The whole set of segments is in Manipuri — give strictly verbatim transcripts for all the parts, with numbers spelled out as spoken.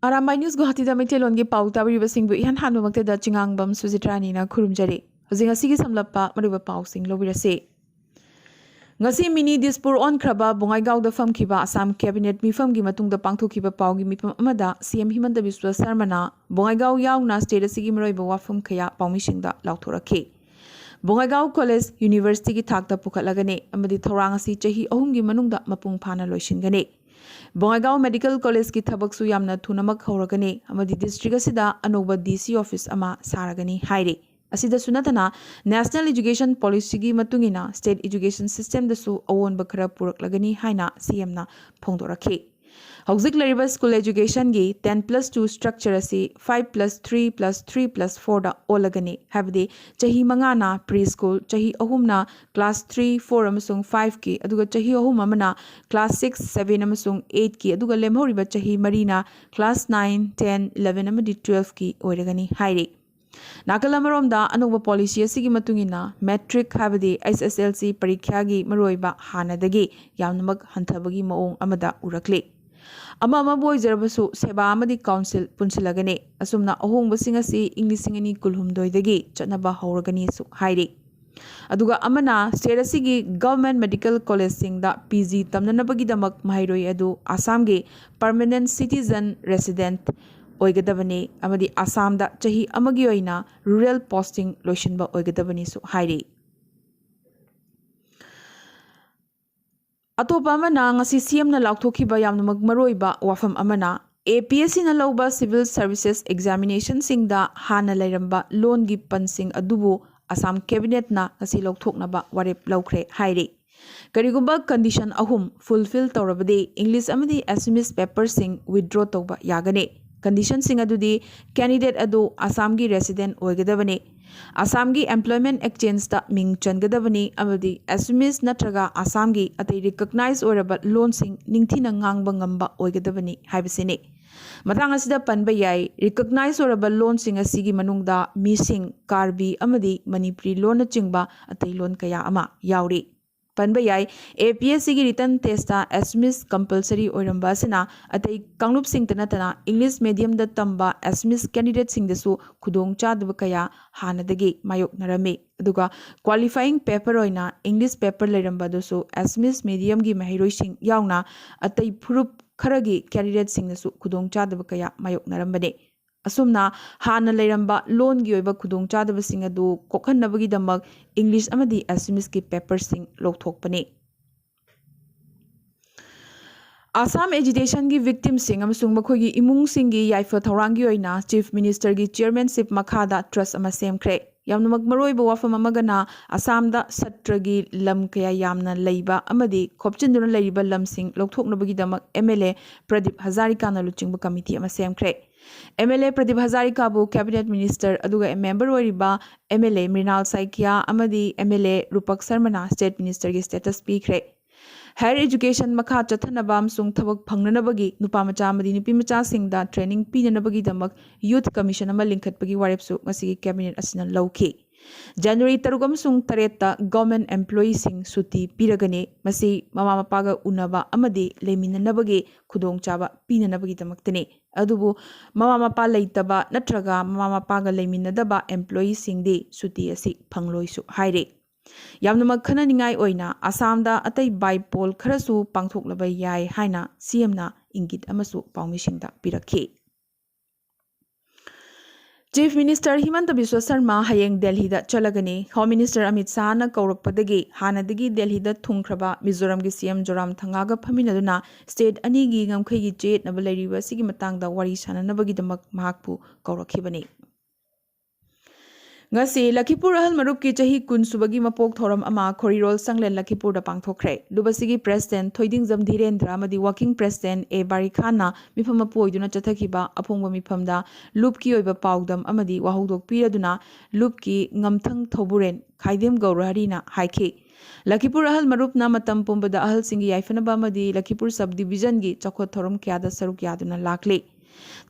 ꯑꯔꯥꯝꯕꯥꯏ ꯅ꯭ꯌꯨꯁ ꯒꯨꯋꯥꯍꯥꯇꯤꯗ ꯃꯩꯇꯩꯂꯣꯟꯒꯤ ꯄꯥꯎ ꯇꯥꯕꯤꯔꯤꯕꯁꯤꯡꯕꯨ ꯏꯍꯥꯟ ꯍꯥꯟꯕꯃꯛꯇꯗ ꯆꯤꯉꯥꯡꯕꯝ ꯁꯨꯖꯤꯇ꯭ꯔꯥꯅꯤꯅ ꯈꯨꯔꯨꯝꯖꯔꯤ꯫ ꯍꯧꯖꯤꯛ ꯉꯁꯤꯒꯤ ꯁꯝꯂꯞꯄ ꯃꯔꯨꯑꯣꯏꯕ ꯄꯥꯎꯁꯤꯡ ꯂꯧꯕꯤꯔꯁꯤ꯫ ꯉꯁꯤ ꯃꯤꯅꯤ ꯗꯤꯁꯄꯨꯔ ꯑꯣꯟꯈ꯭ꯔꯕ ꯕꯣꯉꯥꯏꯒꯥꯎꯗ ꯐꯝꯈꯤꯕ ꯑꯁꯥꯝ ꯀꯦꯕꯤꯅꯦꯠ ꯃꯤꯐꯝꯒꯤ ꯃꯇꯨꯡꯗ ꯄꯥꯡꯊꯣꯛꯈꯤꯕ ꯄꯥꯎꯒꯤ ꯃꯤꯐꯝ ꯑꯃꯗ ꯁꯤ ꯑꯦꯝ ꯍꯤꯃꯟꯇ ꯕꯤꯁ꯭ꯋ ꯁꯔꯃꯅ ꯕꯣꯉꯥꯏꯒꯥꯎ ꯌꯥꯎꯅ ꯁ꯭ꯇꯦꯠ ꯑꯁꯤꯒꯤ ꯃꯔꯨꯑꯣꯏꯕ ꯋꯥꯐꯝ ꯀꯌꯥ ꯄꯥꯎꯃꯤꯁꯤꯡꯗ ꯂꯥꯎꯊꯣꯔꯛꯈꯤ꯫ ꯕꯣꯉꯥꯏꯒꯥꯎ ꯀꯣꯂꯦꯖ ꯌꯨꯅꯤꯚꯔꯁꯤꯇꯤꯒꯤ ꯊꯥꯛꯇ ꯄꯨꯈꯠꯂꯒꯅꯤ ꯑꯃꯗꯤ ꯊꯧꯔꯥꯡ ꯑꯁꯤ ꯆꯍꯤ ꯑꯍꯨꯝꯒꯤ ꯃꯅꯨꯡꯗ ꯃꯄꯨꯡ ꯐꯥꯅ ꯂꯣꯏꯁꯤꯟꯒꯅꯤ꯫ ꯕꯣꯉꯥꯏꯒꯥꯎ ꯃꯦꯗꯤꯀꯦꯜ ꯀꯣꯂꯦꯖꯀꯤ ꯊꯕꯛꯁꯨ ꯌꯥꯝꯅ ꯊꯨꯅꯃꯛ ꯍꯧꯔꯒꯅꯤ ꯑꯃꯗꯤ ꯗꯤꯁꯇ꯭ꯔꯤꯛ ꯑꯁꯤꯗ ꯑꯅꯧꯕ ꯗꯤ ꯁꯤ ꯑꯣꯐꯤꯁ ꯑꯃ ꯁꯥꯔꯒꯅꯤ ꯍꯥꯏꯔꯤ꯫ ꯑꯁꯤꯗꯁꯨ ꯅꯠꯇꯅ, ꯅꯦꯁꯅꯦꯜ ꯏꯖꯨꯀꯦꯁꯟ ꯄꯣꯂꯤꯁꯤꯒꯤ ꯃꯇꯨꯡ ꯏꯟꯅ ꯁ꯭ꯇꯦꯠ ꯏꯖꯨꯀꯦꯁꯟ ꯁꯤꯁꯇꯦꯝꯗꯁꯨ ꯑꯑꯣꯟꯕ ꯈꯔ ꯄꯨꯔꯛꯂꯒꯅꯤ ꯍꯥꯏꯅ ꯁꯤ ꯑꯦꯝꯅ ꯐꯣꯡꯗꯣꯔꯛꯈꯤ꯫ ꯍꯧꯖꯤꯛ ꯂꯩꯔꯤꯕ school ꯑꯦꯖꯨꯀꯦꯁꯟꯒꯤ ten plus two structure ꯑꯁꯤ five plus three plus three plus fourꯗ ꯑꯣꯜꯂꯒꯅꯤ, ꯍꯥꯏꯕꯗꯤ ꯆꯍꯤ ꯃꯉꯥꯅ ꯄ꯭ꯔꯤ ꯁ꯭ꯀꯨꯜ, ꯆꯍꯤ ꯑꯍꯨꯝꯅ ꯀ꯭ꯂꯥꯁ three, four ꯑꯃꯁꯨꯡ fiveꯀꯤ, ꯑꯗꯨꯒ ꯆꯍꯤ ꯑꯍꯨꯝ ꯑꯃꯅ ꯀ꯭ꯂꯥꯁ six, seven ꯑꯃꯁꯨꯡ eightꯀꯤ, ꯑꯗꯨꯒ ꯂꯦꯝꯍꯧꯔꯤꯕ ꯆꯍꯤ ꯃꯔꯤꯅ ꯀ꯭ꯂꯥꯁ nine, ten, eleven ꯑꯃꯗꯤ twelveꯀꯤ ꯑꯣꯏꯔꯒꯅꯤ ꯍꯥꯏꯔꯤ꯫ ꯅꯥꯀꯜ ꯑꯃꯔꯣꯝꯗ, ꯑꯅꯧꯕ ꯄꯣꯂꯤꯁꯤ ꯑꯁꯤꯒꯤ ꯃꯇꯨꯡ ꯏꯟꯅ ꯃꯦꯇ꯭ꯔꯤꯛ, ꯍꯥꯏꯕꯗꯤ ꯑꯩꯆ ꯑꯦꯁ ꯑꯦꯜ ꯁꯤ ꯄꯔꯤꯈ꯭ꯌꯥꯒꯤ ꯃꯔꯨꯑꯣꯏꯕ ꯍꯥꯟꯅꯗꯒꯤ ꯌꯥꯝꯅꯃꯛ ꯍꯟꯊꯕꯒꯤ ꯃꯑꯣꯡ ꯑꯃꯗ ꯎꯔꯛꯂꯤ꯫ ꯑꯃ ꯑꯃꯕꯨ ꯑꯣꯏꯖꯔꯕꯁꯨ, ꯁꯦꯕꯥ ꯑꯃꯗꯤ ꯀꯥꯎꯟꯁꯤꯜ ꯄꯨꯟꯁꯤꯜꯂꯒꯅꯤ꯫ ꯑꯁꯨꯝꯅ ꯑꯍꯣꯡꯕꯁꯤꯡ ꯑꯁꯤ ꯏꯪ ꯂꯤꯁꯤꯡ ꯑꯅꯤ ꯀꯨꯟꯍꯨꯝꯗꯣꯏꯗꯒꯤ ꯆꯠꯅꯕ ꯍꯧꯔꯒꯅꯤꯁꯨ ꯍꯥꯏꯔꯤ꯫ ꯑꯗꯨꯒ ꯑꯃꯅ, ꯁ꯭ꯇꯦꯠ ꯑꯁꯤꯒꯤ ꯒꯚꯔꯟꯃꯦꯟꯠ ꯃꯦꯗꯤꯀꯦꯜ ꯀꯣꯂꯦꯖꯁꯤꯡꯗ ꯄꯤ ꯖꯤ ꯇꯝꯅꯅꯕꯒꯤꯗꯃꯛ ꯃꯍꯩꯔꯣꯏ ꯑꯗꯨ ꯑꯁꯥꯝꯒꯤ ꯄꯔꯃꯅꯦꯟꯠ ꯁꯤꯇꯤꯖꯟ ꯔꯦꯁꯤꯗꯦꯟꯠ ꯑꯣꯏꯒꯗꯕꯅꯤ ꯑꯃꯗꯤ ꯑꯁꯥꯝꯗ ꯆꯍꯤ ꯑꯃꯒꯤ ꯑꯣꯏꯅ ꯔꯨꯔꯦꯜ ꯄꯣꯁꯇꯤꯡ ꯂꯣꯏꯁꯤꯟꯕ ꯑꯣꯏꯒꯗꯕꯅꯤꯁꯨ ꯍꯥꯏꯔꯤ꯫ ꯑꯇꯣꯞꯄ ꯑꯃꯅ, ꯉꯁꯤ ꯁꯤ ꯑꯦꯝꯅ ꯂꯥꯎꯊꯣꯛꯈꯤꯕ ꯌꯥꯝꯅꯃꯛ ꯃꯔꯨꯑꯣꯏꯕ ꯋꯥꯐꯝ ꯑꯃꯅ, ꯑꯦ ꯄꯤ ꯑꯦꯁ ꯁꯤꯅ ꯂꯧꯕ ꯁꯤꯚꯤꯜ ꯁꯔꯚꯤꯁꯦꯁ ꯑꯦꯛꯖꯥꯃꯤꯅꯦꯁꯟꯁꯤꯡꯗ ꯍꯥꯟꯅ ꯂꯩꯔꯝꯕ ꯂꯣꯟꯒꯤ ꯄꯟꯁꯤꯡ ꯑꯗꯨꯕꯨ ꯑꯁꯥꯝ ꯀꯦꯕꯤꯅꯦꯠꯅ ꯉꯁꯤ ꯂꯧꯊꯣꯛꯅꯕ ꯋꯥꯔꯦꯞ ꯂꯧꯈ꯭ꯔꯦ ꯍꯥꯏꯔꯤ꯫ ꯀꯔꯤꯒꯨꯝꯕ ꯀꯟꯗꯤꯁꯟ ꯑꯍꯨꯝ ꯐꯨꯜꯐꯤꯜ ꯇꯧꯔꯕꯗꯤ ꯏꯪꯂꯤꯁ ꯑꯃꯗꯤ ꯑꯦꯁꯥꯃꯤꯁ ꯄꯦꯄꯔꯁꯤꯡ ꯋꯤꯗ꯭ꯔꯣ ꯇꯧꯕ ꯌꯥꯒꯅꯤ꯫ ꯀꯟꯗꯤꯁꯟꯁꯤꯡ ꯑꯗꯨꯗꯤ, ꯀꯦꯟꯗꯤꯗꯦꯠ ꯑꯗꯨ ꯑꯁꯥꯝꯒꯤ ꯔꯦꯁꯤꯗꯦꯟꯠ ꯑꯣꯏꯒꯗꯕꯅꯤ, ꯑꯁꯥꯝꯒꯤ ꯑꯦꯝꯄ꯭ꯂꯣꯏꯃꯦꯟꯠ ꯑꯦꯛꯆꯦꯟꯖꯇ ꯃꯤꯡ ꯆꯟꯒꯗꯕꯅꯤ ꯑꯃꯗꯤ ꯑꯦꯁꯥꯃꯤꯁ ꯅꯠꯇ꯭ꯔꯒ ꯑꯁꯥꯝꯒꯤ ꯑꯇꯩ ꯔꯤꯀꯣꯒꯅꯥꯏꯖ ꯑꯣꯏꯔꯕ ꯂꯣꯟꯁꯤꯡ ꯅꯤꯡꯊꯤꯅ ꯉꯥꯡꯕ ꯉꯝꯕ ꯑꯣꯏꯒꯗꯕꯅꯤ ꯍꯥꯏꯕꯁꯤꯅꯤ꯫ ꯃꯇꯥꯡ ꯑꯁꯤꯗ ꯄꯟꯕ ꯌꯥꯏ, ꯔꯤꯀꯣꯒꯅꯥꯏꯖ ꯑꯣꯏꯔꯕ ꯂꯣꯟꯁꯤꯡ ꯑꯁꯤꯒꯤ ꯃꯅꯨꯡꯗ ꯃꯤꯁꯤꯡ, ꯀꯥꯔꯕꯤ ꯑꯃꯗꯤ ꯃꯅꯤꯄꯨꯔꯤ ꯂꯣꯟꯅꯆꯤꯡꯕ ꯑꯇꯩ ꯂꯣꯟ ꯀꯌꯥ ꯑꯃ ꯌꯥꯎꯔꯤ꯫ ꯄꯟꯕ ꯌꯥꯏ꯫ ꯑꯦ ꯄꯤ ꯑꯦꯁ ꯁꯤꯒꯤ ꯔꯤꯇꯟ ꯇꯦꯁꯇ ꯑꯦꯁꯃꯤꯁ ꯀꯝꯄꯜꯁꯔꯤ ꯑꯣꯏꯔꯝꯕ ꯑꯁꯤꯅ ꯑꯇꯩ ꯀꯥꯡꯂꯨꯞꯁꯤꯡꯇ ꯅꯠꯇꯅ ꯏꯪꯂꯤꯁ ꯃꯦꯗꯤꯌꯝꯗ ꯇꯝꯕ ꯑꯦꯁꯃꯤꯁ ꯀꯦꯟꯗꯤꯗꯦꯠꯁꯤꯡꯗꯁꯨ ꯈꯨꯗꯣꯡꯆꯥꯗꯕ ꯀꯌꯥ ꯍꯥꯟꯅꯗꯒꯤ ꯃꯥꯌꯣꯛꯅꯔꯝꯃꯤ꯫ ꯑꯗꯨꯒ ꯀ꯭ꯋꯥꯂꯤꯐꯥꯏꯌꯤꯡ ꯄꯦꯄꯔ ꯑꯣꯏꯅ ꯏꯪꯂꯤꯁ ꯄꯦꯄꯔ ꯂꯩꯔꯝꯕ ꯑꯗꯨꯁꯨ ꯑꯦꯁꯃꯤꯁ ꯃꯦꯗꯤꯌꯝꯒꯤ ꯃꯍꯩꯔꯣꯏꯁꯤꯡ ꯌꯥꯎꯅ ꯑꯇꯩ ꯐꯨꯔꯨꯞ ꯈꯔꯒꯤ ꯀꯦꯟꯗꯤꯗꯦꯠꯁꯤꯡꯅꯁꯨ ꯈꯨꯗꯣꯡꯆꯥꯗꯕ ꯀꯌꯥ ꯃꯥꯌꯣꯛꯅꯔꯝꯕꯅꯤ꯫ ꯑꯁꯨꯝꯅ ꯍꯥꯟꯅ ꯂꯩꯔꯝꯕ ꯂꯣꯟꯒꯤ ꯑꯣꯏꯕ ꯈꯨꯗꯣꯡꯆꯥꯗꯕꯁꯤꯡ ꯑꯗꯨ ꯀꯣꯛꯍꯟꯅꯕꯒꯤꯗꯃꯛ ꯏꯪꯂꯤꯁ ꯑꯃꯗꯤ ꯑꯦꯁꯃꯤꯁꯀꯤ ꯄꯦꯄꯔꯁꯤꯡ ꯂꯧꯊꯣꯛꯄꯅꯤ꯫ ꯑꯁꯥꯝ ꯑꯦꯖꯤꯇꯦꯁꯟꯒꯤ ꯚꯤꯛꯇꯤꯝꯁꯤꯡ ꯑꯃꯁꯨꯡ ꯃꯈꯣꯏꯒꯤ ꯏꯃꯨꯡꯁꯤꯡꯒꯤ ꯌꯥꯏꯐ ꯊꯧꯔꯥꯡꯒꯤ ꯑꯣꯏꯅ ꯆꯤꯐ ꯃꯤꯅꯤꯁꯇꯔꯒꯤ ꯆꯤꯌꯔꯃꯦꯟꯁꯤꯞ ꯃꯈꯥꯗ ꯇ꯭ꯔꯁ ꯑꯃ ꯁꯦꯝꯈ꯭ꯔꯦ꯫ ꯌꯥꯝꯅꯃꯛ ꯃꯔꯨꯑꯣꯏꯕ ꯋꯥꯐꯝ ꯑꯃꯒꯅ ꯑꯁꯥꯝꯗ ꯁꯠꯇ꯭ꯔꯒꯤ ꯂꯝ ꯀꯌꯥ ꯌꯥꯝꯅ ꯂꯩꯕ ꯑꯃꯗꯤ ꯈꯣꯞꯆꯤꯟꯗꯨꯅ ꯂꯩꯔꯤꯕ ꯂꯝꯁꯤꯡ ꯂꯧꯊꯣꯛꯅꯕꯒꯤꯗꯃꯛ ꯑꯦꯝ ꯑꯦꯜ ꯑꯦ ꯄ꯭ꯔꯗꯤꯞ ꯍꯖꯥꯔꯤꯀꯥꯅ ꯂꯨꯆꯤꯡꯕ ꯀꯃꯤꯇꯤ ꯑꯃ ꯁꯦꯝꯈ꯭ꯔꯦ꯫ ꯑꯦꯝ ꯑꯦꯜ ꯑꯦ ꯄ꯭ꯔꯗꯤꯞ ꯍꯖꯥꯔꯤꯀꯥꯕꯨ ꯀꯦꯕꯤꯅꯦꯠ ꯃꯤꯅꯤꯁꯇꯔ ꯑꯗꯨꯒ ꯃꯦꯝꯕꯔ ꯑꯣꯏꯔꯤꯕ M L A Mrinal Saikia ꯑꯃꯗꯤ ꯑꯦꯝ ꯑꯦꯜ ꯑꯦ ꯔꯨꯄꯛ ꯁꯔꯃꯅ ꯁ꯭ꯇꯦꯠ ꯃꯤꯅꯤꯁꯇꯔꯒꯤ ꯁ꯭ꯇꯦꯇꯁ ꯄꯤꯈ꯭ꯔꯦ꯫ ꯍꯥꯌꯔ ꯑꯦꯖꯨꯀꯦꯁꯟ ꯃꯈꯥ ꯆꯠꯊꯅꯕ ꯑꯃꯁꯨꯡ ꯊꯕꯛ ꯐꯪꯅꯅꯕꯒꯤ ꯅꯨꯄꯥ ꯃꯆꯥ ꯑꯃꯗꯤ ꯅꯨꯄꯤ ꯃꯆꯥꯁꯤꯡꯗ ꯇ꯭ꯔꯦꯅꯤꯡ ꯄꯤꯅꯅꯕꯒꯤꯗꯃꯛ ꯌꯨꯊ ꯀꯃꯤꯁꯟ ꯑꯃ ꯂꯤꯡꯈꯠꯄꯒꯤ ꯋꯥꯔꯦꯞꯁꯨ ꯉꯁꯤꯒꯤ ꯀꯦꯕꯤꯅꯦꯠ ꯑꯁꯤꯅ ꯂꯧꯈꯤ꯫ ꯖꯅꯋꯥꯔꯤ ꯇꯔꯨꯛ ꯑꯃꯁꯨꯡ ꯇꯔꯦꯠꯇ ꯒꯚꯔꯟꯃꯦꯟꯠ ꯑꯦꯝꯄ꯭ꯂꯣꯌꯤꯁꯤꯡ ꯁꯨꯇꯤ ꯄꯤꯔꯒꯅꯤ꯫ ꯃꯁꯤ ꯃꯃꯥ ꯃꯄꯥꯒ ꯎꯅꯕ ꯑꯃꯗꯤ ꯂꯩꯃꯤꯟꯅꯅꯕꯒꯤ ꯈꯨꯗꯣꯡꯆꯥꯕ ꯄꯤꯅꯅꯕꯒꯤꯗꯃꯛꯇꯅꯤ꯫ ꯑꯗꯨꯕꯨ ꯃꯃꯥ ꯃꯄꯥ ꯂꯩꯇꯕ ꯅꯠꯇ꯭ꯔꯒ ꯃꯃꯥ ꯃꯄꯥꯒ ꯂꯩꯃꯤꯟꯅꯗꯕ ꯑꯦꯝꯄ꯭ꯂꯣꯌꯤꯁꯤꯡꯗꯤ ꯁꯨꯇꯤ ꯑꯁꯤ ꯐꯪꯂꯣꯏꯁꯨ ꯍꯥꯏꯔꯤ꯫ ꯌꯥꯝꯅꯃꯛ ꯈꯟꯅꯅꯤꯡꯉꯥꯏ ꯑꯣꯏꯅ ꯑꯁꯥꯝꯗ ꯑꯇꯩ ꯕꯥꯏꯄꯣꯜ ꯈꯔꯁꯨ ꯄꯥꯡꯊꯣꯛꯂꯕ ꯌꯥꯏ ꯍꯥꯏꯅ ꯁꯤ ꯑꯦꯝꯅ ꯏꯪꯒꯤꯠ ꯑꯃꯁꯨ ꯄꯥꯎꯃꯤꯁꯤꯡꯗ ꯄꯤꯔꯛꯈꯤ꯫ ꯆꯤꯐ ꯃꯤꯅꯤꯁꯇꯔ ꯍꯤꯃꯟꯇ ꯕꯤꯁ꯭ꯋ ꯁꯔꯃ ꯍꯌꯦꯡ ꯗꯦꯜꯍꯤꯗ ꯆꯠꯂꯒꯅꯤ꯫ ꯍꯣꯝ ꯃꯤꯅꯤꯁꯇꯔ ꯑꯃꯤꯠ ꯁꯥꯍꯅ ꯀꯧꯔꯛꯄꯗꯒꯤ ꯍꯥꯟꯅꯗꯒꯤ ꯗꯦꯜꯍꯤꯗ ꯊꯨꯡꯈ꯭ꯔꯕ ꯃꯤꯖꯣꯔꯥꯝꯒꯤ ꯁꯤ ꯑꯦꯝ ꯖꯣꯔꯥꯝ ꯊꯪꯒꯥꯒ ꯐꯝꯃꯤꯟꯅꯗꯨꯅ ꯁ꯭ꯇꯦꯠ ꯑꯅꯤꯒꯤ ꯉꯝꯈꯩꯒꯤ ꯆꯌꯦꯠꯅꯕ ꯂꯩꯔꯤꯕ ꯑꯁꯤꯒꯤ ꯃꯇꯥꯡꯗ ꯋꯥꯔꯤ ꯁꯥꯅꯅꯕꯒꯤꯗꯃꯛ ꯃꯍꯥꯛꯄꯨ ꯀꯧꯔꯛꯈꯤꯕꯅꯤ꯫ ꯉꯁꯤ ꯂꯈꯤꯄꯨꯔ ꯑꯍꯜ ꯃꯔꯨꯞꯀꯤ ꯆꯍꯤ ꯀꯨꯟ ꯁꯨꯕꯒꯤ ꯃꯄꯣꯛ ꯊꯧꯔꯝ ꯑꯃ ꯈꯣꯔꯤꯔꯣꯜ ꯁꯪꯂꯦꯟ ꯂꯈꯤꯄꯨꯔꯗ ꯄꯥꯡꯊꯣꯛꯈ꯭ꯔꯦ꯫ ꯂꯨꯞ ꯑꯁꯤꯒꯤ ꯄ꯭ꯔꯦꯁꯤꯗꯦꯟꯠ ꯊꯣꯏꯗꯤꯡꯖꯝ ꯙꯤꯔꯦꯟꯗ꯭ꯔ ꯑꯃꯗꯤ ꯋꯥꯔꯀꯤꯡ ꯄ꯭ꯔꯦꯁꯤꯗꯦꯟꯠ ꯑꯦ ꯕꯥꯔꯤꯈꯥꯟꯅ ꯃꯤꯐꯝ ꯃꯄꯨ ꯑꯣꯏꯗꯨꯅ ꯆꯠꯊꯈꯤꯕ ꯑꯐꯣꯡꯕ ꯃꯤꯐꯝꯗ ꯂꯨꯞꯀꯤ ꯑꯣꯏꯕ ꯄꯥꯎꯗꯝ ꯑꯃꯗꯤ ꯋꯥꯍꯧꯗꯣꯛ ꯄꯤꯔꯗꯨꯅ ꯂꯨꯞꯀꯤ ꯉꯝꯊꯪ ꯊꯧꯕꯨꯔꯦꯟ ꯈꯥꯏꯗꯦꯝ ꯒꯧꯔꯍꯔꯤꯅ ꯍꯥꯏꯈꯤ꯫ ꯂꯈꯤꯄꯨꯔ ꯑꯍꯜ ꯃꯔꯨꯞꯅ ꯃꯇꯝ ꯄꯨꯝꯕꯗ ꯑꯍꯜꯁꯤꯡꯒꯤ ꯌꯥꯏꯐꯅꯕ ꯑꯃꯗꯤ ꯂꯈꯤꯄꯨꯔ ꯁꯕ ꯗꯤꯕꯤꯖꯟꯒꯤ ꯆꯥꯎꯈꯠ ꯊꯧꯔꯝ ꯀꯌꯥꯗ ꯁꯔꯨꯛ ꯌꯥꯗꯨꯅ ꯂꯥꯛꯂꯤ꯫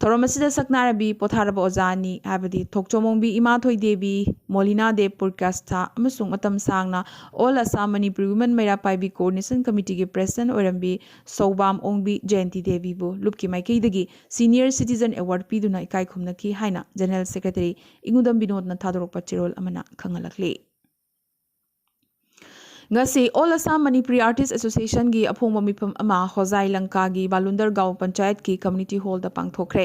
ꯊꯧꯔꯝ ꯑꯁꯤꯗ ꯁꯛꯅꯥꯏꯔꯕꯤ ꯄꯣꯊꯥꯔꯕ ꯑꯣꯖꯥ ꯑꯅꯤ, ꯍꯥꯏꯕꯗꯤ ꯊꯣꯛꯆꯣꯝꯑꯣꯡꯕꯤ ꯏꯃꯥꯊꯣꯏ ꯗꯦꯕꯤ, ꯃꯣꯂꯤꯅꯥ ꯗꯦꯕ ꯄꯨꯔꯀꯥꯁꯊꯥ ꯑꯃꯁꯨꯡ ꯃꯇꯝ ꯁꯥꯡꯅ All Assam Manipuri Women ꯃꯩꯔꯥ ꯄꯥꯏꯕꯤ Coordination Committeeꯒꯤ President ꯑꯣꯏꯔꯝꯕꯤ ꯁꯧꯕꯥꯝ ꯑꯣꯡꯕꯤ ꯖꯌꯟꯇꯤ ꯗꯦꯕꯤꯕꯨ ꯂꯨꯞꯀꯤ ꯃꯥꯏꯀꯩꯗꯒꯤ Senior Citizen Award ꯄꯤꯗꯨꯅ ꯏꯀꯥꯏ ꯈꯨꯝꯅꯈꯤ ꯍꯥꯏꯅ General Secretary ꯏꯉꯨꯗꯝ ꯕꯤꯅꯣꯗꯅ ꯊꯥꯗꯣꯔꯛꯄ ꯆꯦꯔꯣꯜ ꯑꯃꯅ ꯈꯪꯍꯜꯂꯛꯂꯤ꯫ ꯉꯁꯤ All Assam Manipuri Artist Associationꯒꯤ ꯑꯐꯣꯡꯕ ꯃꯤꯐꯝ ꯑꯃ ꯍꯣꯖꯥꯏ ꯂꯪꯀꯥꯒꯤ ꯕꯥꯂꯨꯟꯗꯔ ꯒꯥꯎ ꯄꯟꯆꯥꯌꯠꯀꯤ community hallꯗ ꯄꯥꯡꯊꯣꯛꯈ꯭ꯔꯦ꯫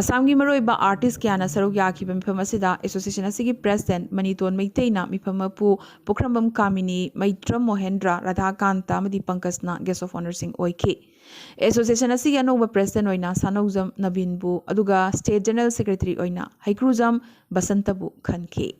ꯑꯁꯥꯝꯒꯤ ꯃꯔꯨꯑꯣꯏꯕ artist ꯀꯌꯥꯅ ꯁꯔꯨꯛ ꯌꯥꯈꯤꯕ ꯃꯤꯐꯝ ꯑꯁꯤꯗ association ꯑꯁꯤꯒꯤ president ꯃꯅꯤꯇꯣꯟ ꯃꯩꯇꯩꯅ ꯃꯤꯐꯝ ꯃꯄꯨ ꯄꯨꯈ꯭ꯔꯝꯕꯝ ꯀꯥꯃꯤꯅꯤ, ꯃꯩꯇ꯭ꯔꯝ ꯃꯣꯍꯦꯟꯗ꯭ꯔ, ꯔꯥꯙꯥꯀꯥꯟꯇ ꯑꯃꯗꯤ ꯄꯪꯀꯖꯅ guest of honourꯁꯤꯡ ꯑꯣꯏꯈꯤ꯫ Association ꯑꯁꯤꯒꯤ ꯑꯅꯧꯕ president ꯑꯣꯏꯅ ꯁꯥꯅꯧꯖꯝ ꯅꯕꯤꯟꯕꯨ, ꯑꯗꯨꯒ state general secretary ꯑꯣꯏꯅ ꯍꯩꯀ꯭ꯔꯨꯖꯝ ꯕꯁꯟꯇꯕꯨ ꯈꯟꯈꯤ꯫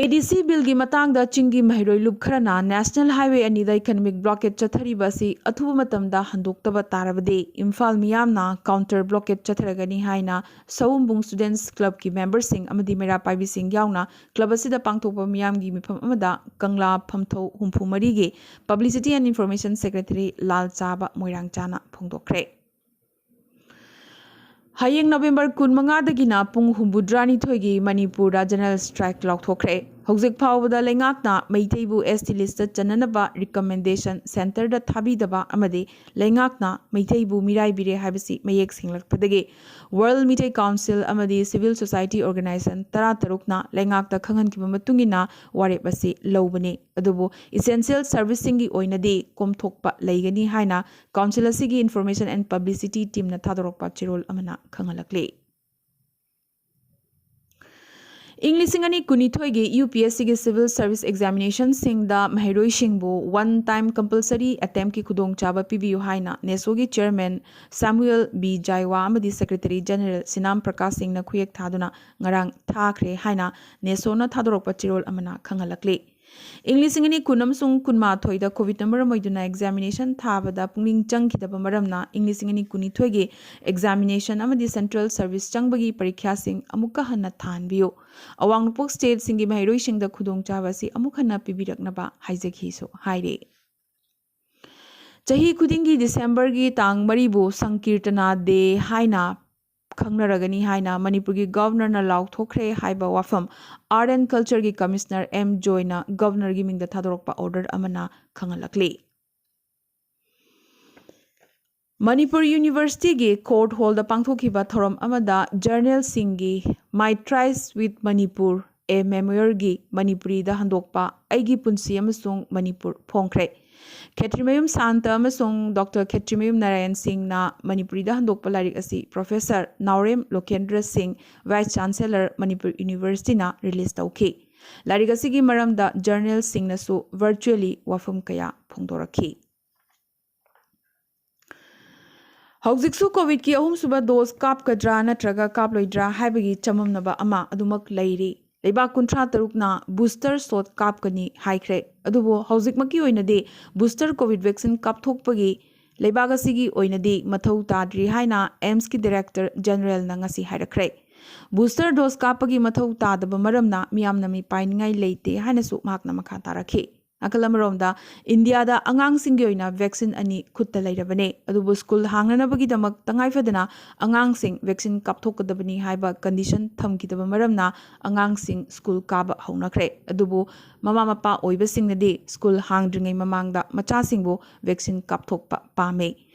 ADC billꯒꯤ ꯃꯇꯥꯡꯗ ꯆꯤꯡꯒꯤ ꯃꯍꯩꯔꯣꯏ ꯂꯨꯞ ꯈꯔꯅ National Highway ꯑꯅꯤꯗ economic blockade ꯆꯠꯊꯔꯤꯕ ꯑꯁꯤ ꯑꯊꯨꯕ ꯃꯇꯝꯗ ꯍꯟꯗꯣꯛꯇꯕ ꯇꯥꯔꯕꯗꯤ ꯏꯝꯐꯥꯜ ꯃꯤꯌꯥꯝꯅ counter blockade ꯆꯠꯊꯔꯒꯅꯤ ꯍꯥꯏꯅ ꯁꯋꯨꯝꯕꯨꯡ Students Clubꯀꯤ memberꯁꯤꯡ ꯑꯃꯗꯤ ꯃꯩꯔꯥ ꯄꯥꯏꯕꯤꯁꯤꯡ ꯌꯥꯎꯅ club ꯑꯁꯤꯗ ꯄꯥꯡꯊꯣꯛꯄ ꯃꯤꯌꯥꯝꯒꯤ ꯃꯤꯐꯝ ꯑꯃꯗ ꯀꯪꯂꯥ ꯐꯝꯊꯧ ꯍꯨꯝꯐꯨ ꯃꯔꯤꯒꯤ Publicity and Information Secretary ꯂꯥꯜꯆꯥꯕ ꯃꯣꯏꯔꯥꯡꯆꯥꯅ ꯐꯣꯡꯗꯣꯛꯈ꯭ꯔꯦ꯫ ꯍꯌꯦꯡ November ꯀꯨꯟꯃꯉꯥꯗꯒꯤꯅ ꯄꯨꯡ ꯍꯨꯝꯐꯨꯇꯔꯥꯅꯤꯊꯣꯏꯒꯤ ꯃꯅꯤꯄꯨꯔꯗ general strike ꯂꯥꯎꯊꯣꯛꯈ꯭ꯔꯦ꯫ ꯍꯧꯖꯤꯛ ꯐꯥꯎꯕꯗ ꯂꯩꯉꯥꯛꯅ ꯃꯩꯇꯩꯕꯨ ST listꯇ ꯆꯟꯅꯅꯕ recommendation centreꯗ ꯊꯥꯕꯤꯗꯕ ꯑꯃꯗꯤ ꯂꯩꯉꯥꯛꯅ ꯃꯩꯇꯩꯕꯨ ꯃꯤꯔꯥꯏꯕꯤꯔꯦ ꯍꯥꯏꯕꯁꯤ ꯃꯌꯦꯛ ꯁꯦꯡꯂꯛꯄꯗꯒꯤ World ꯃꯤꯇꯩ Council ꯑꯃꯗꯤ civil society organisation ꯇꯔꯥꯇꯔꯨꯛꯅ ꯂꯩꯉꯥꯛꯇ ꯈꯪꯍꯟꯈꯤꯕ ꯃꯇꯨꯡ ꯏꯟꯅ ꯋꯥꯔꯦꯞ ꯑꯁꯤ ꯂꯧꯕꯅꯤ꯫ ꯑꯗꯨꯕꯨ essential serviceꯁꯤꯡꯒꯤ ꯑꯣꯏꯅꯗꯤ ꯀꯣꯝꯊꯣꯛꯄ ꯂꯩꯒꯅꯤ ꯍꯥꯏꯅ Council ꯑꯁꯤꯒꯤ Information and Publicity teamꯅ ꯊꯥꯗꯣꯔꯛꯄ ꯆꯦꯔꯣꯜ ꯑꯃꯅ ꯈꯪꯍꯜꯂꯛꯂꯤ꯫ ꯏꯪ ꯂꯤꯁꯤꯡ ꯑꯅꯤ ꯀꯨꯟꯅꯤꯊꯣꯏꯒꯤ UPSCꯒꯤ civil service examinationꯁꯤꯡꯗ ꯃꯍꯩꯔꯣꯏꯁꯤꯡꯕꯨ one time compulsory attemptꯀꯤ ꯈꯨꯗꯣꯡꯆꯥꯕ ꯄꯤꯕꯤꯌꯨ ꯍꯥꯏꯅ NESOꯒꯤ chairman Samuel B ꯖꯥꯏꯋꯥ ꯑꯃꯗꯤ secretary general ꯁꯤꯅꯥꯝ ꯄ꯭ꯔꯀꯥꯁ ꯁꯤꯡꯅ ꯈꯨꯌꯦꯛ ꯊꯥꯗꯨꯅ ꯉꯔꯥꯡ ꯊꯥꯈ꯭ꯔꯦ ꯍꯥꯏꯅ NESOꯅ ꯊꯥꯗꯣꯔꯛꯄ ꯆꯦꯔꯣꯜ ꯑꯃꯅ ꯈꯪꯍꯜꯂꯛꯂꯤ꯫ ꯏꯪ ꯂꯤꯁꯤꯡ ꯑꯅꯤ ꯀꯨꯟ ꯑꯃꯁꯨꯡ ꯀꯨꯟꯃꯥꯊꯣꯏꯗ COVIDꯅ ꯃꯔꯝ ꯑꯣꯏꯗꯨꯅ examination ꯊꯥꯕꯗ ꯄꯨꯛꯅꯤꯡ ꯆꯪꯈꯤꯗꯕ ꯃꯔꯝꯅ ꯏꯪ ꯂꯤꯁꯤꯡ ꯑꯅꯤ ꯀꯨꯟꯅꯤꯊꯣꯏꯒꯤ examination ꯑꯃꯗꯤ central service ꯆꯪꯕꯒꯤ ꯄꯔꯤꯈ꯭ꯌꯥꯁꯤꯡ ꯑꯃꯨꯛꯀ ꯍꯟꯅ ꯊꯥꯍꯟꯕꯤꯌꯨ꯫ ꯑꯋꯥꯡ ꯅꯣꯡꯄꯣꯛ stateꯁꯤꯡꯒꯤ ꯃꯍꯩꯔꯣꯏꯁꯤꯡꯗ ꯈꯨꯗꯣꯡꯆꯥꯕ ꯑꯁꯤ ꯑꯃꯨꯛ ꯍꯟꯅ ꯄꯤꯕꯤꯔꯛꯅꯕ ꯍꯥꯏꯖꯈꯤꯁꯨ ꯍꯥꯏꯔꯤ꯫ ꯆꯍꯤ ꯈꯨꯗꯤꯡꯒꯤ ꯗꯤꯁꯦꯝꯕꯔꯒꯤ ꯇꯥꯡ ꯃꯔꯤꯕꯨ ꯁꯪꯀꯤꯔꯇꯅꯥ ꯗꯦ ꯍꯥꯏꯅ ꯈꯪꯅꯔꯒꯅꯤ ꯍꯥꯏꯅ ꯃꯅꯤꯄꯨꯔꯒꯤ ꯒꯚꯔꯅꯔꯅ ꯂꯥꯎꯊꯣꯛꯈ꯭ꯔꯦ ꯍꯥꯏꯕ ꯋꯥꯐꯝ Art and Cultureꯒꯤ ꯀꯃꯤꯁꯅꯔ ꯑꯦꯝ ꯖꯣꯏꯅ ꯒꯚꯔꯅꯔꯒꯤ ꯃꯤꯡꯗ ꯊꯥꯗꯣꯔꯛꯄ ꯑꯣꯔꯗꯔ ꯑꯃꯅ ꯈꯪꯍꯜꯂꯛꯂꯤ꯫ ꯃꯅꯤꯄꯨꯔ ꯌꯨꯅꯤꯚꯔꯁꯤꯇꯤꯒꯤ ꯀꯣꯔꯠ ꯍꯣꯜꯗ ꯄꯥꯡꯊꯣꯛꯈꯤꯕ ꯊꯧꯔꯝ ꯑꯃꯗ ꯖꯔꯅꯦꯜꯁꯤꯡꯒꯤ My Tries with Manipur, A Memoirꯒꯤ ꯃꯅꯤꯄꯨꯔꯤꯗ ꯍꯟꯗꯣꯛꯄ ꯑꯩꯒꯤ ꯄꯨꯟꯁꯤ ꯑꯃꯁꯨꯡ ꯃꯅꯤꯄꯨꯔ ꯐꯣꯡꯈ꯭ꯔꯦ꯫ ꯈꯦꯇ꯭ꯔꯤꯃꯌꯨꯝ ꯁꯥꯟꯇ ꯑꯃꯁꯨꯡ ꯗꯣꯛꯇꯔ ꯈꯦꯇ꯭ꯔꯤꯃꯌꯨꯝ ꯅꯥꯔꯥꯌꯟ ꯁꯤꯡꯅ ꯃꯅꯤꯄꯨꯔꯤꯗ ꯍꯟꯗꯣꯛꯄ ꯂꯥꯏꯔꯤꯛ ꯑꯁꯤ ꯄ꯭ꯔꯣꯐꯦꯁꯔ ꯅꯥꯎꯔꯦꯝ ꯂꯣꯀꯦꯟꯗ꯭ꯔ ꯁꯤꯡ, ꯚꯥꯏꯁ ꯆꯥꯟꯁꯦꯂꯔ, ꯃꯅꯤꯄꯨꯔ ꯌꯨꯅꯤꯚꯔꯁꯤꯇꯤꯅ ꯔꯤꯂꯤꯖ ꯇꯧꯈꯤ꯫ ꯂꯥꯏꯔꯤꯛ ꯑꯁꯤꯒꯤ ꯃꯔꯝꯗ ꯖꯔꯅꯦꯜꯁꯤꯡꯅꯁꯨ ꯚꯔꯆꯨꯑꯦꯂꯤ ꯋꯥꯐꯝ ꯀꯌꯥ ꯐꯣꯡꯗꯣꯔꯛꯈꯤ꯫ ꯍꯧꯖꯤꯛꯁꯨ ꯀꯣꯚꯤꯗꯀꯤ ꯑꯍꯨꯝꯁꯨꯕ ꯗꯣꯁ ꯀꯥꯞꯀꯗ꯭ꯔꯥ ꯅꯠꯇ꯭ꯔꯒ ꯀꯥꯞꯂꯣꯏꯗ꯭ꯔꯥ ꯍꯥꯏꯕꯒꯤ ꯆꯃꯝꯅꯕ ꯑꯃ ꯑꯗꯨꯃꯛ ꯂꯩꯔꯤ꯫ ꯂꯩꯕꯥꯛ ꯀꯨꯟꯊ꯭ꯔꯥ ꯇꯔꯨꯛꯅ ꯕꯨꯁꯇꯔ ꯁꯣꯠ ꯀꯥꯞꯀꯅꯤ ꯍꯥꯏꯈ꯭ꯔꯦ꯫ ꯑꯗꯨꯕꯨ ꯍꯧꯖꯤꯛꯃꯛꯀꯤ ꯑꯣꯏꯅꯗꯤ ꯕꯨꯁꯇꯔ ꯀꯣꯚꯤꯗ ꯚꯦꯛꯁꯤꯟ ꯀꯥꯞꯊꯣꯛꯄꯒꯤ ꯂꯩꯕꯥꯛ ꯑꯁꯤꯒꯤ ꯑꯣꯏꯅꯗꯤ ꯃꯊꯧ ꯇꯥꯗ꯭ꯔꯤ ꯍꯥꯏꯅ ꯑꯦꯝꯁꯀꯤ ꯗꯥꯏꯔꯦꯛꯇꯔ ꯖꯦꯅꯔꯦꯜꯅ ꯉꯁꯤ ꯍꯥꯏꯔꯛꯈ꯭ꯔꯦ꯫ ꯕꯨꯁꯇꯔ ꯗꯣꯁ ꯀꯥꯞꯄꯒꯤ ꯃꯊꯧ ꯇꯥꯗꯕ ꯃꯔꯝꯅ ꯃꯤꯌꯥꯝꯅ ꯃꯤꯄꯥꯏꯅꯤꯡꯉꯥꯏ ꯂꯩꯇꯦ ꯍꯥꯏꯅꯁꯨ ꯃꯍꯥꯛꯅ ꯃꯈꯥ ꯇꯥꯔꯛꯈꯤ꯫ ꯅꯥꯀꯜ ꯑꯃꯔꯣꯝꯗ, ꯏꯟꯗꯤꯌꯥꯗ ꯑꯉꯥꯡꯁꯤꯡꯒꯤ ꯑꯣꯏꯅ ꯚꯦꯛꯁꯤꯟ ꯑꯅꯤ ꯈꯨꯠꯇ ꯂꯩꯔꯕꯅꯦ꯫ ꯑꯗꯨꯕꯨ ꯁ꯭ꯀꯨꯜ ꯍꯥꯡꯅꯅꯕꯒꯤꯗꯃꯛ ꯇꯉꯥꯏꯐꯗꯅ ꯑꯉꯥꯡꯁꯤꯡ ꯚꯦꯛꯁꯤꯟ ꯀꯥꯞꯊꯣꯛꯀꯗꯕꯅꯤ ꯍꯥꯏꯕ ꯀꯟꯗꯤꯁꯟ ꯊꯝꯈꯤꯗꯕ ꯃꯔꯝꯅ ꯑꯉꯥꯡꯁꯤꯡ ꯁ꯭ꯀꯨꯜ ꯀꯥꯕ ꯍꯧꯅꯈ꯭ꯔꯦ꯫ ꯑꯗꯨꯕꯨ ꯃꯃꯥ ꯃꯄꯥ ꯑꯣꯏꯕꯁꯤꯡꯅꯗꯤ ꯁ꯭ꯀꯨꯜ ꯍꯥꯡꯗ꯭ꯔꯤꯉꯩ ꯃꯃꯥꯡꯗ ꯃꯆꯥꯁꯤꯡꯕꯨ ꯚꯦꯛꯁꯤꯟ ꯀꯥꯞꯊꯣꯛꯄ ꯄꯥꯝꯃꯦ꯫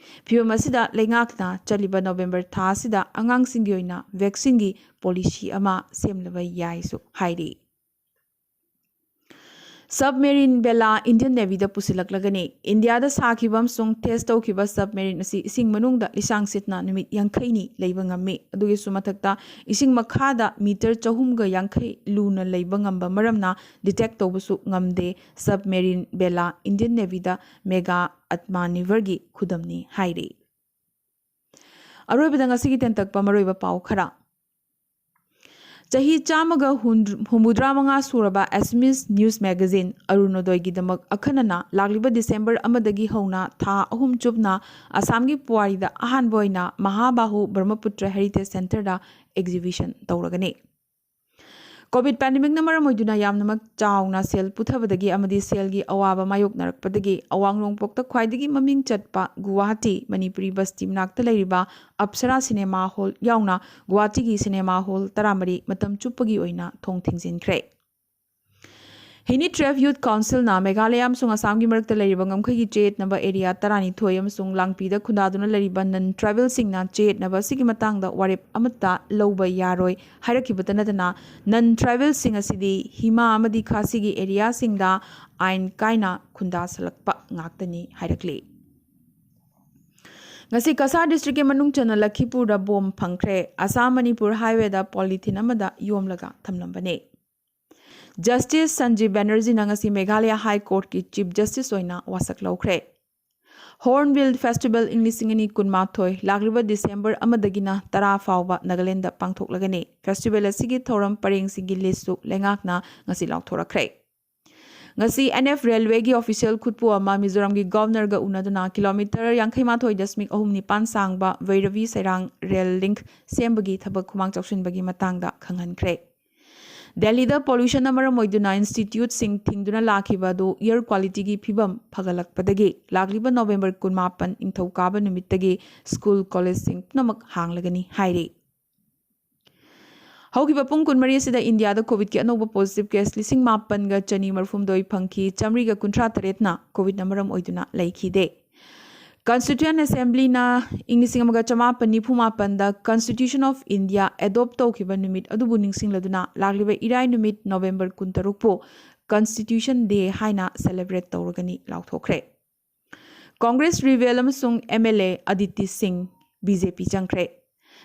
ꯐꯤꯚꯝ ꯑꯁꯤꯗ ꯂꯩꯉꯥꯛꯅ ꯆꯠꯂꯤꯕ ꯅꯣꯕꯦꯝꯕꯔ ꯊꯥ ꯑꯁꯤꯗ ꯑꯉꯥꯡꯁꯤꯡꯒꯤ ꯑꯣꯏꯅ ꯚꯦꯛꯁꯤꯟꯒꯤ ꯄꯣꯂꯤꯁꯤ ꯑꯃ ꯁꯦꯝꯂꯕ ꯌꯥꯏꯁꯨ ꯍꯥꯏꯔꯤ꯫ ꯁꯕꯃꯦꯔꯤꯟ ꯕꯦꯂꯥ ꯏꯟꯗꯤꯌꯟ ꯅꯦꯚꯤꯗ ꯄꯨꯁꯤꯜꯂꯛꯂꯒꯅꯤ꯫ ꯏꯟꯗꯤꯌꯥꯗ ꯁꯥꯈꯤꯕ ꯑꯃꯁꯨꯡ ꯇꯦꯁ ꯇꯧꯈꯤꯕ ꯁꯕꯃꯦꯔꯤꯟ ꯑꯁꯤ ꯏꯁꯤꯡ ꯃꯅꯨꯡꯗ ꯂꯤꯁꯥꯡ ꯁꯤꯠꯅ ꯅꯨꯃꯤꯠ ꯌꯥꯡꯈꯩꯅꯤ ꯂꯩꯕ ꯉꯝꯃꯤ꯫ ꯑꯗꯨꯒꯤꯁꯨ ꯃꯊꯛꯇ, ꯏꯁꯤꯡ ꯃꯈꯥꯗ ꯃꯤꯇꯔ ꯆꯍꯨꯝꯒ ꯌꯥꯡꯈꯩ ꯂꯨꯅ ꯂꯩꯕ ꯉꯝꯕ ꯃꯔꯝꯅ ꯗꯤꯇꯦꯛ ꯇꯧꯕꯁꯨ ꯉꯝꯗꯦ꯫ ꯁꯕꯃꯦꯔꯤꯟ ꯕꯦꯂꯥ ꯏꯟꯗꯤꯌꯟ ꯅꯦꯚꯤꯗ ꯃꯦꯒꯥ ꯑꯠꯃꯥꯅꯤꯚꯔꯒꯤ ꯈꯨꯗꯝꯅꯤ ꯍꯥꯏꯔꯤ꯫ ꯑꯔꯣꯏꯕꯗ ꯉꯁꯤꯒꯤ ꯇꯦꯟꯇꯛꯄ ꯃꯔꯨꯑꯣꯏꯕ ꯄꯥꯎ ꯈꯔ꯫ ꯆꯍꯤ ꯆꯥꯝꯃꯒ ꯍꯨꯝꯐꯨꯇꯔꯥ ꯃꯉꯥ ꯁꯨꯔꯕ ꯑꯦꯁꯃꯤꯁ ꯅ꯭ꯌꯨꯁ ꯃꯦꯒꯥꯖꯤꯟ ꯑꯔꯨꯅꯣꯗꯣꯏꯒꯤꯗꯃꯛ ꯑꯈꯟꯅꯅ ꯂꯥꯛꯂꯤꯕ ꯗꯤꯁꯦꯝꯕꯔ ꯑꯃꯗꯒꯤ ꯍꯧꯅ ꯊꯥ ꯑꯍꯨꯝ ꯆꯨꯞꯅ ꯑꯁꯥꯝꯒꯤ ꯄꯨꯋꯥꯔꯤꯗ ꯑꯍꯥꯟꯕ ꯑꯣꯏꯅ ꯃꯍꯥꯕꯥꯍꯨ ꯕ꯭ꯔꯍꯃꯄꯨꯇ꯭ꯔ ꯍꯦꯔꯤꯇꯦꯖ ꯁꯦꯟꯇꯔꯗ ꯑꯦꯛꯖꯤꯕꯤꯁꯟ ꯇꯧꯔꯒꯅꯤ꯫ ꯀꯣꯚꯤꯗ ꯄꯦꯟꯗꯦꯃꯤꯛꯅ ꯃꯔꯝ ꯑꯣꯏꯗꯨꯅ ꯌꯥꯝꯅꯃꯛ ꯆꯥꯎꯅ ꯁꯦꯜ ꯄꯨꯊꯕꯗꯒꯤ ꯑꯃꯗꯤ ꯁꯦꯜꯒꯤ ꯑꯋꯥꯕ ꯃꯥꯌꯣꯛꯅꯔꯛꯄꯗꯒꯤ ꯑꯋꯥꯡ ꯅꯣꯡꯄꯣꯛꯇ ꯈ꯭ꯋꯥꯏꯗꯒꯤ ꯃꯃꯤꯡ ꯆꯠꯄ ꯒꯨꯋꯥꯍꯥꯇꯤ ꯃꯅꯤꯄꯨꯔꯤ ꯕꯁꯇꯤ ꯃꯅꯥꯛꯇ ꯂꯩꯔꯤꯕ ꯑꯞꯁꯔꯥ ꯁꯤꯅꯦꯃꯥ ꯍꯣꯜ ꯌꯥꯎꯅ ꯒꯨꯋꯥꯍꯥꯇꯤꯒꯤ ꯁꯤꯅꯦꯃꯥ ꯍꯣꯜ ꯇꯔꯥꯃꯔꯤ ꯃꯇꯝ ꯆꯨꯞꯄꯒꯤ ꯑꯣꯏꯅ ꯊꯣꯡ ꯊꯤꯡꯖꯤꯟꯈ꯭ꯔꯦ꯫ ꯍꯤꯅꯤ ꯇ꯭ꯔꯦꯐ ꯌꯨꯠ ꯀꯥꯎꯟꯁꯤꯜꯅ ꯃꯦꯘꯥꯂꯌꯥ ꯑꯃꯁꯨꯡ ꯑꯁꯥꯝꯒꯤ ꯃꯔꯛꯇ ꯂꯩꯔꯤꯕ ꯉꯝꯈꯩꯒꯤ ꯆꯌꯦꯠꯅꯕ ꯑꯦꯔꯤꯌꯥ ꯇꯔꯥꯅꯤꯊꯣꯏ ꯑꯃꯁꯨꯡ ꯂꯥꯡꯄꯤꯗ ꯈꯨꯟꯗꯥꯗꯨꯅ ꯂꯩꯔꯤꯕ ꯅꯟ ꯇ꯭ꯔꯥꯏꯕꯦꯜꯁꯤꯡꯅ ꯆꯌꯦꯠꯅꯕ ꯑꯁꯤꯒꯤ ꯃꯇꯥꯡꯗ ꯋꯥꯔꯦꯞ ꯑꯃꯠꯇ ꯂꯧꯕ ꯌꯥꯔꯣꯏ ꯍꯥꯏꯔꯛꯈꯤꯕꯇ ꯅꯠꯇꯅ, ꯅꯟ ꯇ꯭ꯔꯥꯏꯕꯦꯜꯁꯤꯡ ꯑꯁꯤꯗꯤ ꯍꯤꯃꯥ ꯑꯃꯗꯤ ꯈꯥꯁꯤꯒꯤ ꯑꯦꯔꯤꯌꯥꯁꯤꯡꯗ ꯑꯥꯏꯟ ꯀꯥꯏꯅ ꯈꯨꯟꯗꯥꯁꯜꯂꯛꯄ ꯉꯥꯛꯇꯅꯤ ꯍꯥꯏꯔꯛꯂꯤ꯫ ꯉꯁꯤ ꯀꯁꯥꯔ ꯗꯤꯁꯇ꯭ꯔꯤꯛꯀꯤ ꯃꯅꯨꯡ ꯆꯟꯅ ꯂꯈꯤꯄꯨꯔꯗ ꯕꯣꯝ ꯐꯪꯈ꯭ꯔꯦ꯫ ꯑꯁꯥꯝ ꯃꯅꯤꯄꯨꯔ ꯍꯥꯏꯋꯦꯗ ꯄꯣꯂꯤꯊꯤꯟ ꯑꯃꯗ ꯌꯣꯝꯂꯒ ꯊꯝꯂꯝꯕꯅꯦ꯫ ꯖꯁꯇꯤꯁ ꯁꯟꯖꯤꯕ ꯕꯦꯅꯔꯖꯤꯅ ꯉꯁꯤ ꯃꯦꯘꯥꯂꯌꯥ ꯍꯥꯏ ꯀꯣꯔꯠꯀꯤ ꯆꯤꯐ ꯖꯁꯇꯤꯁ ꯑꯣꯏꯅ ꯋꯥꯁꯛ ꯂꯧꯈ꯭ꯔꯦ꯫ ꯍꯣꯔꯟꯕꯤꯜ ꯐꯦꯁꯇꯤꯚꯦꯜ ꯏꯪ ꯂꯤꯁꯤꯡ ꯑꯅꯤ ꯀꯨꯟꯃꯥꯊꯣꯏ, ꯂꯥꯛꯂꯤꯕ ꯗꯤꯁꯦꯝꯕꯔ ꯑꯃꯗꯒꯤꯅ ꯇꯔꯥ ꯐꯥꯎꯕ ꯅꯥꯒꯥꯂꯦꯟꯗ ꯄꯥꯡꯊꯣꯛꯂꯒꯅꯤ꯫ ꯐꯦꯁꯇꯤꯚꯦꯜ ꯑꯁꯤꯒꯤ ꯊꯧꯔꯝ ꯄꯔꯦꯡꯁꯤꯡꯒꯤ ꯂꯤꯁ꯭ꯠꯁꯨ ꯂꯩꯉꯥꯛꯅ ꯉꯁꯤ ꯂꯥꯎꯊꯣꯔꯛꯈ꯭ꯔꯦ꯫ ꯉꯁꯤ ꯑꯦꯟ ꯑꯦꯐ ꯔꯦꯜꯋꯦꯒꯤ ꯑꯣꯐꯤꯁꯤꯌꯦꯜ ꯈꯨꯠꯄꯨ ꯑꯃ ꯃꯤꯖꯣꯔꯥꯝꯒꯤ ꯒꯚꯔꯅꯔꯒ ꯎꯅꯗꯨꯅ ꯀꯤꯂꯣꯃꯤꯇꯔ ꯌꯥꯡꯈꯩ ꯃꯥꯊꯣꯏ ꯗꯁꯃꯤꯛ ꯑꯍꯨꯝ ꯅꯤꯄꯥꯟ ꯁꯥꯡꯕ ꯚꯩꯔꯕꯤ ꯁꯩꯔꯥꯡ ꯔꯦꯜ ꯂꯤꯡꯛ ꯁꯦꯝꯕꯒꯤ ꯊꯕꯛ ꯈꯨꯃꯥꯡ ꯆꯥꯎꯁꯤꯟꯕꯒꯤ ꯃꯇꯥꯡꯗ ꯈꯪꯍꯟꯈ꯭ꯔꯦ꯫ ꯗꯦꯜꯂꯤꯗ ꯄꯣꯂꯨꯁꯟꯅ ꯃꯔꯝ ꯑꯣꯏꯗꯨꯅ ꯏꯟꯁꯇꯤꯇ꯭ꯌꯨꯠꯁꯤꯡ ꯊꯤꯡꯗꯨꯅ ꯂꯥꯛꯈꯤꯕ ꯑꯗꯨ ꯑꯦꯌꯔ ꯀ꯭ꯋꯥꯂꯤꯇꯤꯒꯤ ꯐꯤꯕꯝ ꯐꯒꯠꯂꯛꯄꯗꯒꯤ ꯂꯥꯛꯂꯤꯕ ꯅꯣꯕꯦꯝꯕꯔ ꯀꯨꯟꯃꯥꯄꯟ ꯅꯤꯡꯊꯧꯀꯥꯕ ꯅꯨꯃꯤꯠꯇꯒꯤ ꯁ꯭ꯀꯨꯜ ꯀꯣꯂꯦꯖꯁꯤꯡ ꯄꯨꯝꯅꯃꯛ ꯍꯥꯡꯂꯒꯅꯤ ꯍꯥꯏꯔꯤ꯫ ꯍꯧꯈꯤꯕ ꯄꯨꯡ ꯀꯨꯟꯃꯔꯤ ꯑꯁꯤꯗ ꯏꯟꯗꯤꯌꯥꯗ ꯀꯣꯚꯤꯗꯀꯤ ꯑꯅꯧꯕ ꯄꯣꯖꯤꯇꯤꯚ ꯀꯦꯁ ꯂꯤꯁꯤꯡ ꯃꯥꯄꯟꯒ ꯆꯅꯤ ꯃꯔꯐꯨꯍꯨꯝꯗꯣꯏ ꯐꯪꯈꯤ, ꯆꯥꯃꯔꯤꯒ ꯀꯨꯟꯊ꯭ꯔꯥ ꯇꯔꯦꯠꯅ ꯀꯣꯚꯤꯗꯅ ꯃꯔꯝ ꯑꯣꯏꯗꯨꯅ ꯂꯩꯈꯤꯗꯦ꯫ ꯀꯟꯁꯇꯤꯇ꯭ꯌꯨꯌꯦꯟ ꯑꯦꯁꯦꯝꯕ꯭ꯂꯤꯅ ꯏꯪ ꯂꯤꯁꯤꯡ ꯑꯃꯒ ꯆꯃꯥꯄꯟ ꯅꯤꯐꯨ ꯃꯥꯄꯟꯗ Constitution of India adopt ꯇꯧꯈꯤꯕ ꯅꯨꯃꯤꯠ ꯑꯗꯨꯕꯨ ꯅꯤꯡꯁꯤꯡꯂꯗꯨꯅ ꯂꯥꯛꯂꯤꯕ ꯏꯔꯥꯏ ꯅꯨꯃꯤꯠ ꯅꯣꯕꯦꯝꯕꯔ ꯀꯨꯟꯇꯔꯨꯛꯄꯨ Constitution Day ꯍꯥꯏꯅ celebrate ꯇꯧꯔꯒꯅꯤ ꯂꯥꯎꯊꯣꯛꯈ꯭ꯔꯦ꯫ ꯀꯣꯡꯒ꯭ꯔꯦꯁ ꯔꯤꯕꯦꯜ ꯑꯃꯁꯨꯡ ꯑꯦꯝ ꯑꯦꯜ ꯑꯦ ꯑꯗꯤꯇꯤ ꯁꯤꯡ ꯕꯤ ꯖꯦ ꯄꯤ ꯆꯪꯈ꯭ꯔꯦ꯫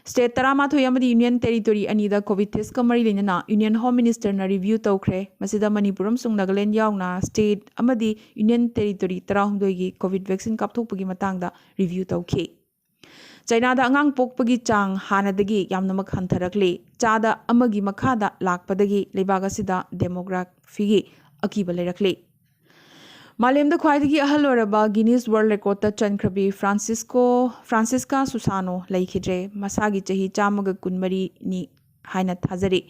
ꯁ꯭ꯇꯦꯠ ꯇꯔꯥꯃꯥꯊꯣꯏ ꯑꯃꯗꯤ ꯌꯨꯅꯤꯌꯟ ꯇꯦꯔꯤꯇꯣꯔꯤ ꯑꯅꯤꯗ ꯀꯣꯚꯤꯗ ꯇꯦꯁꯀ ꯃꯔꯤ ꯂꯩꯅꯅ ꯌꯨꯅꯤꯌꯟ ꯍꯣꯝ ꯃꯤꯅꯤꯁꯇꯔꯅ ꯔꯤꯚ꯭ꯌꯨ ꯇꯧꯈ꯭ꯔꯦ꯫ ꯃꯁꯤꯗ ꯃꯅꯤꯄꯨꯔ ꯑꯃꯁꯨꯡ ꯅꯥꯒꯥꯂꯦꯟ ꯌꯥꯎꯅ ꯁ꯭ꯇꯦꯠ ꯑꯃꯗꯤ ꯌꯨꯅꯤꯌꯟ ꯇꯦꯔꯤꯇꯣꯔꯤ ꯇꯔꯥꯍꯨꯝꯗꯣꯏꯒꯤ ꯀꯣꯚꯤꯗ ꯚꯦꯛꯁꯤꯟ ꯀꯥꯞꯊꯣꯛꯄꯒꯤ ꯃꯇꯥꯡꯗ ꯔꯤꯚ꯭ꯌꯨ ꯇꯧꯈꯤ꯫ ꯆꯥꯏꯅꯥꯗ ꯑꯉꯥꯡ ꯄꯣꯛꯄꯒꯤ ꯆꯥꯡ ꯍꯥꯟꯅꯗꯒꯤ ꯌꯥꯝꯅꯃꯛ ꯍꯟꯊꯔꯛꯂꯤ꯫ ꯆꯥꯗ ꯑꯃꯒꯤ ꯃꯈꯥꯗ ꯂꯥꯛꯄꯗꯒꯤ ꯂꯩꯕꯥꯛ ꯑꯁꯤꯗ ꯗꯦꯃꯣꯒ꯭ꯔꯥꯐꯤꯒꯤ ꯑꯀꯤꯕ ꯂꯩꯔꯛꯂꯤ꯫ ꯃꯥꯂꯦꯝꯗ ꯈ꯭ꯋꯥꯏꯗꯒꯤ ꯑꯍꯜ ꯑꯣꯏꯔꯕ ꯒꯤꯅꯤꯁ ꯋꯥꯔꯜꯗ ꯔꯦꯀꯣꯔꯗꯇ ꯆꯟꯈ꯭ꯔꯕꯤ ꯐ꯭ꯔꯥꯟꯁꯤꯁꯀꯣ, ꯐ꯭ꯔꯥꯟꯁꯤꯁꯀꯥ ꯁꯨꯁꯥꯅꯣ ꯂꯩꯈꯤꯗ꯭ꯔꯦ꯫ ꯃꯁꯥꯒꯤ ꯆꯍꯤ ꯆꯥꯝꯃꯒ ꯀꯨꯟꯃꯔꯤꯅꯤ꯫ ꯍꯥꯏꯅ ꯊꯥꯖꯔꯤ꯫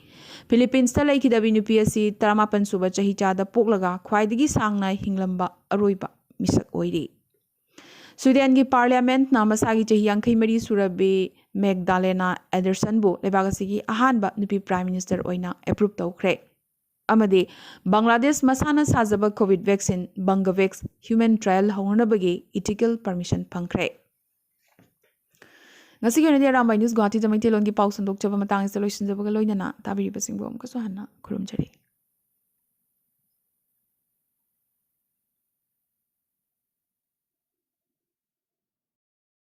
ꯐꯤꯂꯤꯄꯤꯟꯁꯇ ꯂꯩꯈꯤꯗꯕꯤ ꯅꯨꯄꯤ ꯑꯁꯤ ꯇꯔꯥꯃꯥꯄꯟ ꯁꯨꯕ ꯆꯍꯤꯆꯥꯗ ꯄꯣꯛꯂꯒ ꯈ꯭ꯋꯥꯏꯗꯒꯤ ꯁꯥꯡꯅ ꯍꯤꯡꯂꯝꯕ ꯑꯔꯣꯏꯕ ꯃꯤꯁꯛ ꯑꯣꯏꯔꯤ꯫ ꯁ꯭ꯋꯤꯗꯦꯟꯒꯤ ꯄꯥꯔꯂꯤꯌꯥꯃꯦꯟꯠꯅ ꯃꯁꯥꯒꯤ ꯆꯍꯤ ꯌꯥꯡꯈꯩ ꯃꯔꯤ ꯁꯨꯔꯕꯤ ꯃꯦꯒꯗꯥꯂꯦꯅꯥ ꯑꯦꯟꯗꯔꯁꯟꯕꯨ ꯂꯩꯕꯥꯛ ꯑꯁꯤꯒꯤ ꯑꯍꯥꯟꯕ ꯅꯨꯄꯤ ꯄ꯭ꯔꯥꯏꯝ ꯃꯤꯅꯤꯁꯇꯔ ꯑꯣꯏꯅ ꯑꯦꯄ꯭ꯔꯨꯞ ꯇꯧꯈ꯭ꯔꯦ꯫ ꯑꯃꯗꯤ ꯕꯪꯒ꯭ꯂꯥꯗꯦꯁ ꯃꯁꯥꯅ ꯁꯥꯖꯕ covid vaccine Bangavax human trial ꯍꯧꯅꯅꯕꯒꯤ ꯏꯊꯤꯀꯦꯜ ꯄꯔꯃꯤꯁꯟ ꯐꯪꯈ꯭ꯔꯦ꯫ ꯉꯁꯤꯒꯤ ꯑꯣꯏꯅꯗꯤ ꯑꯔꯥꯝꯕꯥꯏ ꯅ꯭ꯌꯨꯁ ꯒꯨꯋꯥꯍꯥꯇꯤꯗ ꯃꯩꯇꯩꯂꯣꯟꯒꯤ ꯄꯥꯎ ꯁꯟꯗꯣꯛꯆꯕ ꯃꯇꯥꯡ ꯑꯁꯤꯗ ꯂꯣꯏꯁꯤꯟꯖꯕꯒ ꯂꯣꯏꯅꯅ ꯇꯥꯕꯤꯔꯤꯕꯁꯤꯡꯕꯨ ꯑꯃꯨꯛꯀꯁꯨ ꯍꯟꯅ ꯈꯨꯔꯨꯝꯖꯔꯤ꯫